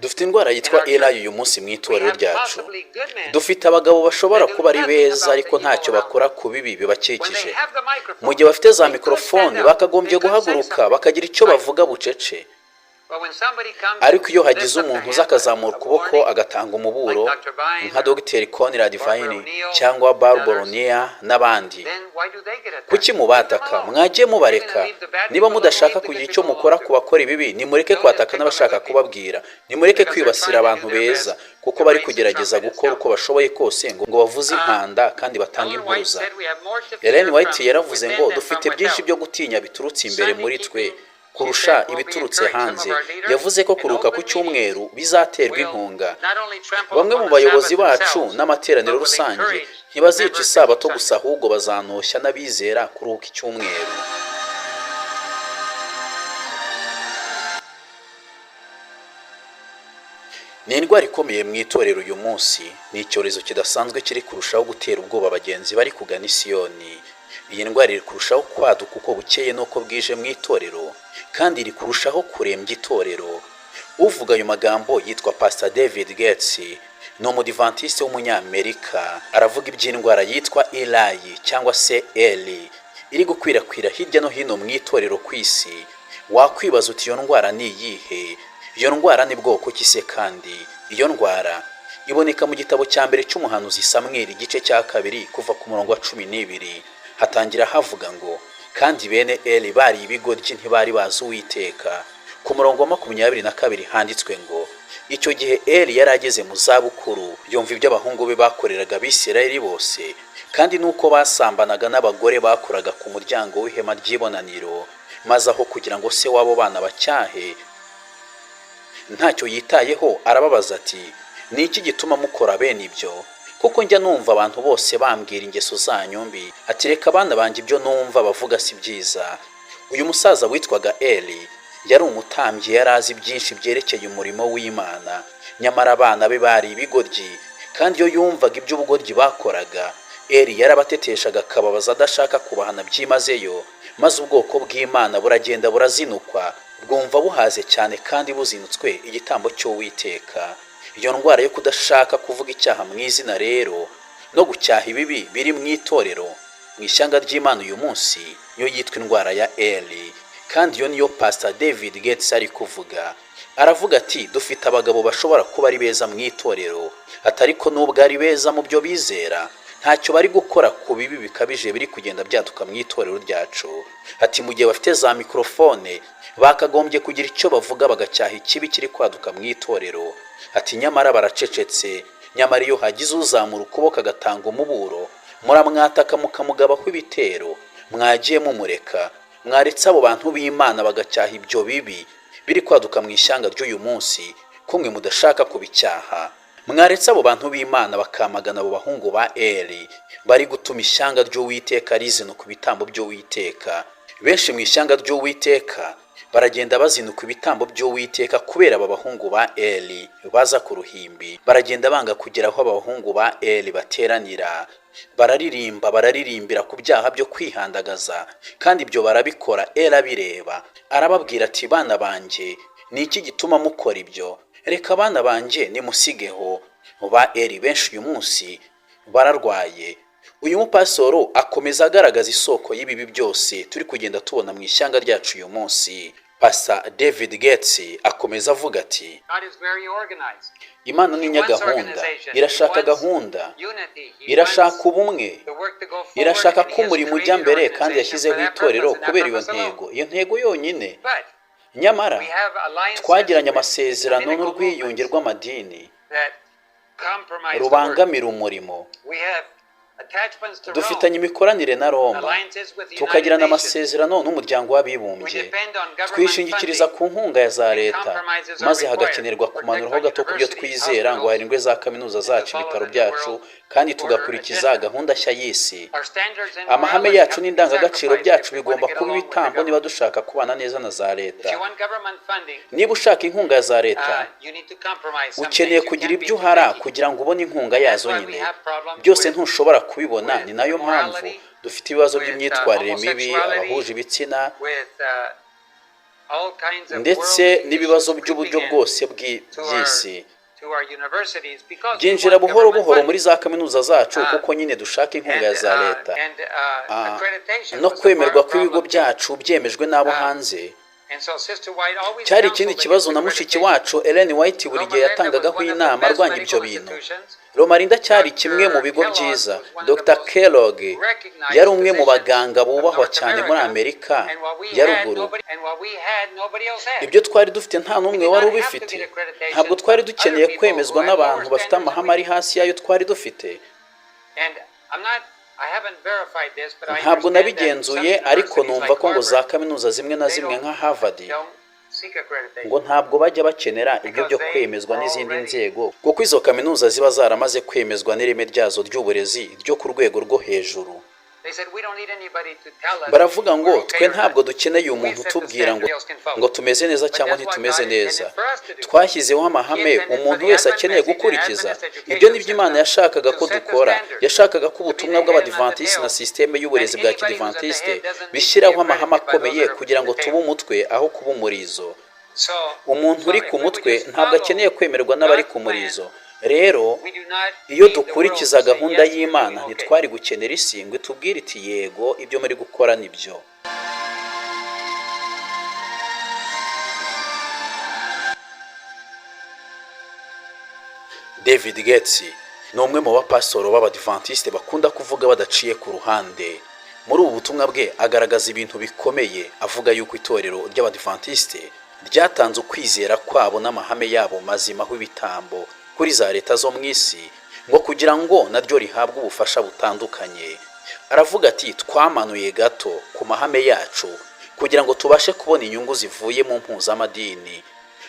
Dufite indwara yitwa Eli uyu munsi mu itorero ryacu. Dufite abagabo bashobora kuba ari beza, ariko ntacyo bakora ku bibi bibakikije. Mu gihe bafite za mikorofone, bakagombye guhaguruka bakagira icyo bavuga bucece, ariko iyo hagize umuntu uza akazamura ukuboko agatanga umuburo, nka Dogiteri Conrad Vine cyangwa Barbara O'Neill n'abandi, kuki mubataka? Mwagiye mubareka. Niba mudashaka kugira icyo mukora ku bakora ibibi, nimureke kwataka n'abashaka kubabwira. Nimureke kwibasira abantu beza kuko bari kugerageza gukora uko bashoboye kose ngo bavuze impanda kandi batange impuruza. Ellen White yaravuze ngo dufite byinshi byo gutinya biturutse imbere muri twe kurusha ibiturutse hanze. Yavuze ko kuruhuka ku cyumweru bizaterwa inkunga. Bamwe mu bayobozi bacu n'amateraniro rusange ntibazica isabato gusa, ahubwo bazanoshya n'abizera kuruhuka icyumweru. Ni indwara ikomeye mu itorero uyu munsi. Ni icyorezo kidasanzwe kiri kurushaho gutera ubwoba abagenzi bari kugana Isiyoni. Iyi ndwara iri kurushaho kwaduka uko bukeye n'uko bwije mu itorero, kandi iri kurushaho kurembya itorero. Uvuga ayo magambo yitwa Pastor David Gates, ni Umudivantiste w'Umunyamerika. Aravuga iby'indwara yitwa Eli cyangwa se Eli iri gukwirakwira hirya no hino mu itorero ku isi. Wakwibaza uti: "Iyo ndwara ni iyihe? Iyo ndwara ni bwoko ki se?" Kandi iyo ndwara iboneka mu gitabo cya mbere cy'umuhanuzi Samweli, igice cya 2, kuva ku murongo wa 12. Hatangira havuga ngo: "Kandi bene Eli bari ibigoryi, ntibari bazi Uwiteka." Ku murongo wa 22 handitswe ngo: "Icyo gihe Eli yari ageze mu zabukuru, yumva ibyo abahungu be bakoreraga Abisirayeli bose, kandi n'uko basambanaga n'abagore bakoraga ku muryango w'ihema ry'ibonaniro. Maze aho kugira ngo se w'abo bana bacyahe, ntacyo yitayeho, arababaza ati: 'Ni iki gituma mukora bene ibyo? Kuko njya numva abantu bose bambwira ingeso zanyu mbi.' Ati: 'Reka abana banjye, ibyo numva bavuga si byiza.'" Uyu musaza witwaga Eli yari umutambyi, yari azi byinshi byerekeye umurimo w'Imana, nyamara abana be bari ibigoryi. Kandi iyo yumvaga iby'ubugoryi bakoraga, Eli yarabateteshaga, akababaza adashaka kubahana byimazeyo. Maze ubwoko bw'Imana buragenda burazinukwa, bwumva buhaze cyane kandi buzinutswe igitambo cy'Uwiteka. Iyo ndwara yo kudashaka kuvuga icyaha mu izina rero no gucyaha ibibi biri mu itorero, mu ishyanga ry'Imana uyu munsi, niyo yitwa indwara ya Eli. Kandi iyo niyo Pastor David Gates ari kuvuga. Aravuga ati: "Dufite abagabo bashobora kuba ari beza mu itorero," ati, "ariko nubwo ari beza mu byo bizera, ntacyo bari gukora ku bibi bikabije biri kugenda byaduka mu itorero ryacu." Ati: "Mu gihe bafite za mikorofone, bakagombye kugira icyo bavuga, bagacyaha ikibi kiri kwaduka mu itorero." Ati: "Nyamara baracecetse. Nyamara iyo hagize uzamura ukuboko agatanga umuburo, muramwataka mukamugabaho ibitero. Mwagiye mumureka? Mwaretse abo bantu b'Imana bagacyaha ibyo bibi biri kwaduka mu ishyanga ry'uyu munsi, ko mwe mudashaka kubicyaha? Mwaretse abo bantu b'Imana bakamagana abo bahungu ba Eli bari gutuma ishyanga ry'Uwiteka rizinuka ibitambo by'Uwiteka?" Benshi mu ishyanga ry'Uwiteka baragenda bazinuka ibitambo by'Uwiteka kubera aba bahungu ba Eli baza ku ruhimbi. Baragenda banga kugera aho abahungu ba Eli bateranira. Bararirimba, bararirimbira ku byaha byo kwihandagaza, kandi ibyo barabikora Eli abireba. Arababwira ati: "Bana banjye, ni iki gituma mukora ibyo? Reka abana banjye, nimusigeho." Ba Eli benshi uyu munsi bararwaye. Uyu mupasoro akomeza agaragaza isoko y'ibibi byose turi kugenda tubona mu ishyanga ryacu uyu munsi. Pastor David Gates akomeza avuga ati: God is very organized. "Imana ni nyagahunda, irashaka gahunda, irashaka ubumwe, irashaka ko umurimo ujya mbere, kandi yashyizeho itorero kubera iyo ntego, iyo ntego yonyine. Nyamara twagiranye amasezerano n'urwiyunge rw'amadini rubangamira umurimo. Dufitanye imikoranire na Roma, tukagirana amasezerano n'Umuryango w'Abibumbye, twishingikiriza ku nkunga ya za leta, maze hagakenerwa kumanuraho gato ku byo twizera ngo harindwe za kaminuza zacu, ibitaro byacu, kandi tugakurikiza gahunda nshya y'isi. Amahame yacu n'indangagaciro byacu bigomba kuba ibitambo niba dushaka kubana neza na za leta. Niba ushaka inkunga ya za leta, ukeneye kugira ibyo uhara kugira ngo ubone inkunga yazo nyine. Byose ntushobora kubibona. Ni nayo mpamvu dufite ibibazo by'imyitwarire mibi, abahuje ibitsina with ndetse n'ibibazo by'uburyo bwose bw'iby'isi byinjira buhoro buhoro muri za kaminuza zacu, kuko nyine dushaka inkunga ya za leta no kwemerwa kw'ibigo byacu byemejwe n'abo hanze. Cyari ikindi kibazo na mushiki wacu Ellen White buri gihe yatangagaho inama arwanya ibyo bintu. Loma Linda cyari kimwe mu bigo byiza. Dr Kellogg yari umwe mu baganga bubahwa cyane muri Amerika ya Ruguru. Ibyo twari dufite nta n'umwe wari ubifite. Ntabwo twari dukeneye kwemezwa n'abantu bafite amahame ari hasi y'ayo twari dufite. Ntabwo nabigenzuye, ariko numva ko ngo za kaminuza zimwe na zimwe nka Harvard ngo ntabwo bajya bakenera ibyo byo kwemezwa n'izindi nzego, kuko izo kaminuza ziba zaramaze kwemezwa n'ireme ryazo ry'uburezi ryo ku rwego rwo hejuru. Baravuga ngo: "Twe ntabwo dukeneye umuntu utubwira ngo tumeze neza cyangwa ntitumeze neza. Twashyizeho amahame umuntu wese akeneye gukurikiza." Ibyo nibyo Imana yashakaga ko dukora. Yashakaga ko ubutumwa bw'Abadivantisite na sisiteme y'uburezi bwa Kidivantisite bishyiraho amahame akomeye kugira ngo tube umutwe aho kuba umurizo. Umuntu uri ku mutwe ntabwo akeneye kwemerwa n'abari ku murizo. Rero iyo dukurikiza gahunda y'Imana, ntitwari gukenera isi ngo itubwire iti: "Yego, ibyo muri gukora nibyo." David Gates ni umwe mu bapasitoro b'Abadivantisite bakunda kuvuga badaciye ku ruhande. Muri ubu butumwa bwe agaragaza ibintu bikomeye, avuga yuko itorero ry'Abadivantisite ryatanze ukwizera kwabo n'amahame yabo mazima ibitambo kuri za leta zo mu isi, ngo kugira ngo naryo rihabwe ubufasha butandukanye. Aravuga ati: "Twamanuye gato ku mahame yacu kugira ngo tubashe kubona inyungu zivuye mu mpuzamadini.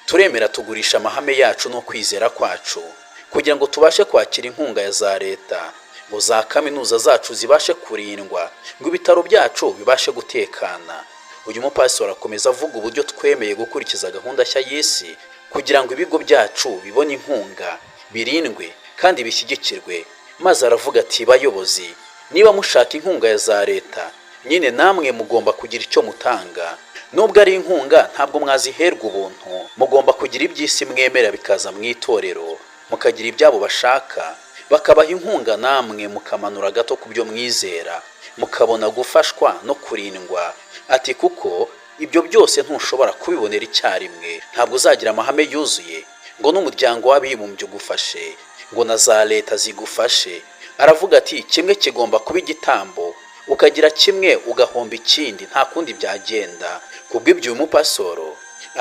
Turemera tugurisha amahame yacu no kwizera kwacu kugira ngo tubashe kwakira inkunga ya za leta, ngo za kaminuza zacu zibashe kurindwa, ngo ibitaro byacu bibashe gutekana." Uyu mupasitori akomeza avuga uburyo twemeye gukurikiza gahunda nshya y'isi kugira ngo ibigo byacu bibone inkunga, birindwe kandi bishyigikirwe. Maze aravuga ati: "Bayobozi, niba mushaka inkunga ya za leta, nyine namwe mugomba kugira icyo mutanga. Nubwo ari inkunga, ntabwo mwaziherwa ubuntu. Mugomba kugira iby'isi mwemera bikaza mu itorero, mukagira ibyabo bashaka, bakabaha inkunga, namwe mukamanura gato ku byo mwizera, mukabona gufashwa no kurindwa." Ati: "Kuko ibyo byose ntushobora kubibonera icyarimwe. Ntabwo uzagira amahame yuzuye ngo n'Umuryango w'Abibumbye ugufashe, ngo na za leta zigufashe." Aravuga ati: "Kimwe kigomba kuba igitambo, ukagira kimwe ugahomba ikindi, nta kundi byagenda." Kubw'ibyo uyu mupasoro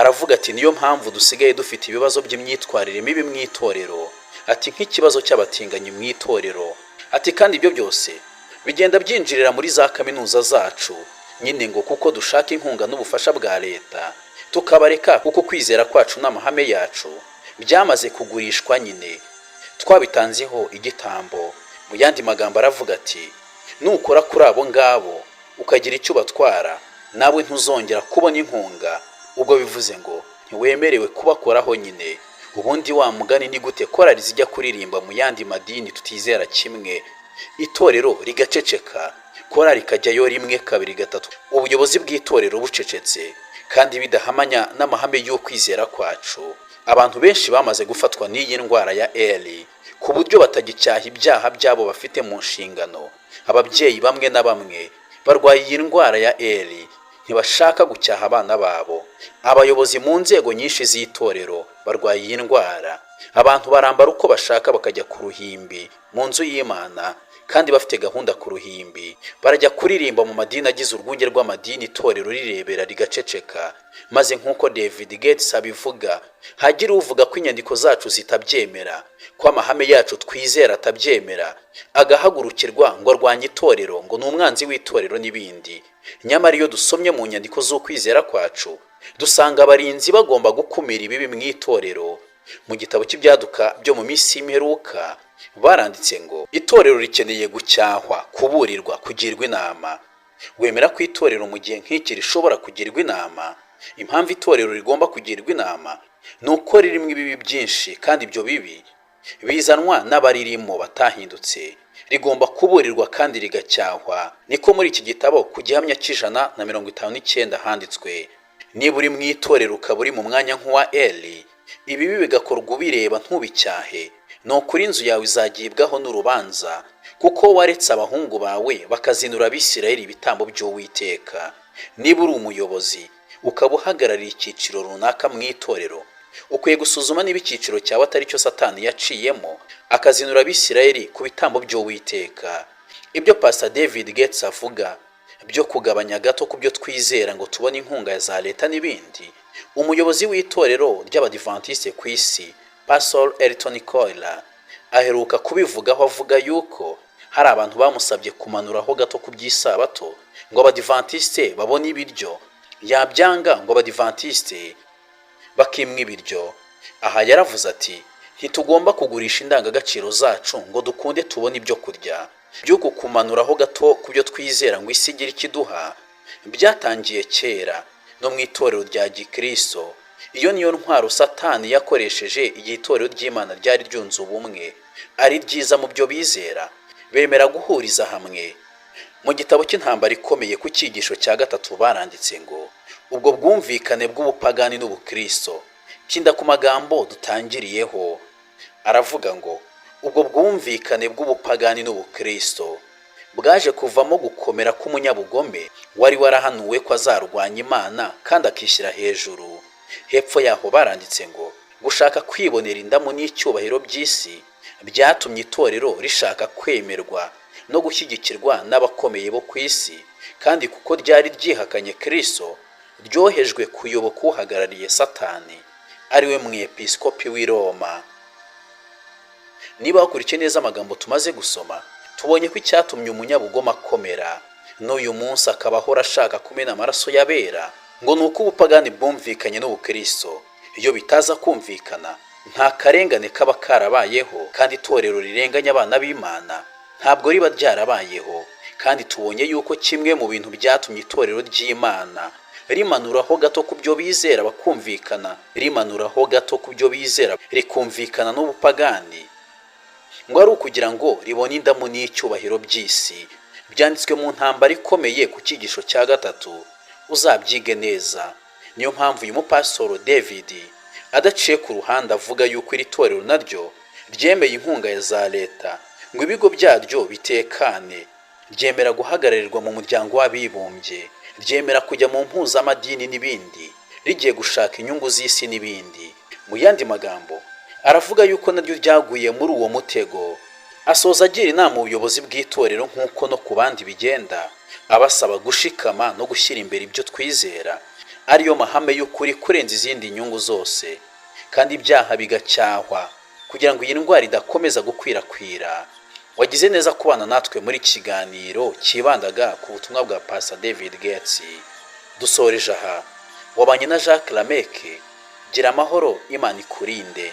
aravuga ati: "Niyo mpamvu dusigaye dufite ibibazo by'imyitwarire mibi mu itorero." Ati: "Nk'ikibazo cy'abatinganyi mu itorero." Ati: "Kandi ibyo byose bigenda byinjirira muri za kaminuza zacu nyine, ngo kuko dushaka inkunga n'ubufasha bwa leta, tukabareka kuko kwizera kwacu n'amahame yacu byamaze kugurishwa nyine, twabitanzeho igitambo." Mu yandi magambo aravuga ati: "Nukora kuri abo ngabo ukagira icyo ubatwara, nawe ntuzongera kubona inkunga. Ubwo bivuze ngo ntiwemerewe kubakoraho nyine." Ubundi wa mugani, ni gute korali zijya kuririmba mu yandi madini tutizera kimwe, itorero rigaceceka, korali ikajyayo rimwe, kabiri, gatatu, ubuyobozi bw'itorero bucecetse, kandi bidahamanya n'amahame y'ukwizera kwacu? Abantu benshi bamaze gufatwa n'iyi ndwara ya eri, ku buryo batagicyaha ibyaha byabo bafite mu nshingano. Ababyeyi bamwe na bamwe barwaye iyi ndwara ya eri, ntibashaka gucyaha abana babo. Abayobozi mu nzego nyinshi z'itorero barwaye iyi ndwara. Abantu barambara uko bashaka, bakajya ku ruhimbi mu nzu y'Imana kandi bafite gahunda ku ruhimbi. Barajya kuririmba mu madini agize urwunge rw'amadini, itorero rirebera rigaceceka. Maze nk'uko David Gates abivuga, hagira uvuga ko inyandiko zacu zitabyemera, ko amahame yacu twizera atabyemera, agahagurukirwa ngo arwanye itorero, ngo ni umwanzi w'itorero n'ibindi. Nyamara iyo dusomye mu nyandiko z'ukwizera kwacu, dusanga abarinzi bagomba gukumira ibibi mu itorero. Mu gitabo cy'Ibyaduka byo mu minsi y'imperuka baranditse ngo itorero rikeneye gucyahwa, kuburirwa, kugirwa inama. Wemera ko itorero mu gihe nk'iki rishobora kugirwa inama? Impamvu itorero rigomba kugirwa inama ni uko ririmo ibibi byinshi, kandi ibyo bibi bizanwa n'abaririmo batahindutse. Rigomba kuburirwa kandi rigacyahwa. Niko muri iki gitabo ku gihamya cy'159 handitswe. Niba uri mu itorero ukaba uri mu mwanya nk'uwa Eli, ibibi bigakorwa ubireba ntubicyahe, ni ukuri inzu yawe izagibwaho n'urubanza, kuko waretse abahungu bawe bakazinura Abisirayeli ibitambo by'Uwiteka. Niba uri umuyobozi ukaba uhagarariye icyiciro runaka mu itorero, ukwiye gusuzuma niba icyiciro cyawe atari cyo Satani yaciyemo akazinura Abisirayeli ku bitambo by'Uwiteka. Ibyo Pastor David Gates avuga byo kugabanya gato ku byo twizera ngo tubone inkunga za leta n'ibindi, umuyobozi w'itorero ry'Abadivantisite ku isi, Pastor Elton Koiler, aheruka kubivugaho, avuga yuko hari abantu bamusabye kumanuraho gato ku by'isabato ngo Abadivantisite babone ibiryo, yabyanga ngo Abadivantisite bakimwa ibiryo. Aha yaravuze ati: "Ntitugomba kugurisha indangagaciro zacu ngo dukunde tubone ibyo kurya." By'uku kumanuraho gato ku byo twizera ngo isi igire ikiduha byatangiye kera no mu itorero rya gikristo. Iyo niyo ntwaro Satani yakoresheje igihe itorero ry'Imana ryari ryunze ubumwe, ari ryiza mu byo bizera, bemera guhuriza hamwe. Mu gitabo cy'Intambara Ikomeye, ku cyigisho cya gatatu, baranditse ngo ubwo bwumvikane bw'ubupagani n'ubukristo. Tinda ku magambo dutangiriyeho, aravuga ngo ubwo bwumvikane bw'ubupagani n'ubukristo bwaje kuvamo gukomera k'umunyabugome wari warahanuwe ko azarwanya Imana kandi akishyira hejuru. Hepfo yaho baranditse ngo gushaka kwibonera indamu n'icyubahiro by'isi byatumye itorero rishaka kwemerwa no gushyigikirwa n'abakomeye bo ku isi, kandi kuko ryari ryihakanye Kristo, ryohejwe kuyoboka uhagarariye Satani, ariwe mwepiskopi w'i Roma. Niba wakurikiye neza amagambo tumaze gusoma, tubonye ko icyatumye umunyabugome akomera n'uyu munsi akaba ahora ashaka kumena amaraso y'abera ngo ni uko ubupagani bwumvikanye n'ubukristo. Iyo bitaza kumvikana, nta karengane kaba karabayeho, kandi itorero rirenganya abana b'Imana ntabwo riba ryarabayeho. Kandi tubonye yuko kimwe mu bintu byatumye itorero ry'Imana rimanuraho gato ku byo bizera bakumvikana, rimanuraho gato ku byo bizera rikumvikana n'ubupagani, ngo ari ukugira ngo ribone indamu n'icyubahiro by'isi. Byanditswe mu Ntambara Ikomeye ku cyigisho cya gatatu, uzabyige neza. Niyo mpamvu uyu mupasitoro David adaciye ku ruhande avuga yuko iri torero naryo ryemeye inkunga ya za leta ngo ibigo byaryo bitekane, ryemera guhagararirwa mu Muryango w'Abibumbye, ryemera kujya mu mpuzamadini n'ibindi, rigiye gushaka inyungu z'isi n'ibindi. Mu yandi magambo, aravuga yuko naryo ryaguye muri uwo mutego. Asoza agira inama ubuyobozi bw'itorero, nk'uko no ku bandi bigenda, abasaba gushikama no gushyira imbere ibyo twizera, ariyo mahame y'ukuri kurenza izindi nyungu zose, kandi ibyaha bigacyahwa kugira ngo iyi ndwara idakomeza gukwirakwira. Wagize neza kubana natwe muri iki kiganiro cyibandaga ku butumwa bwa Pastor David Gates. Dusoreje aha. Wabanye na Jacques Lameke. Gira amahoro, Imana ikurinde.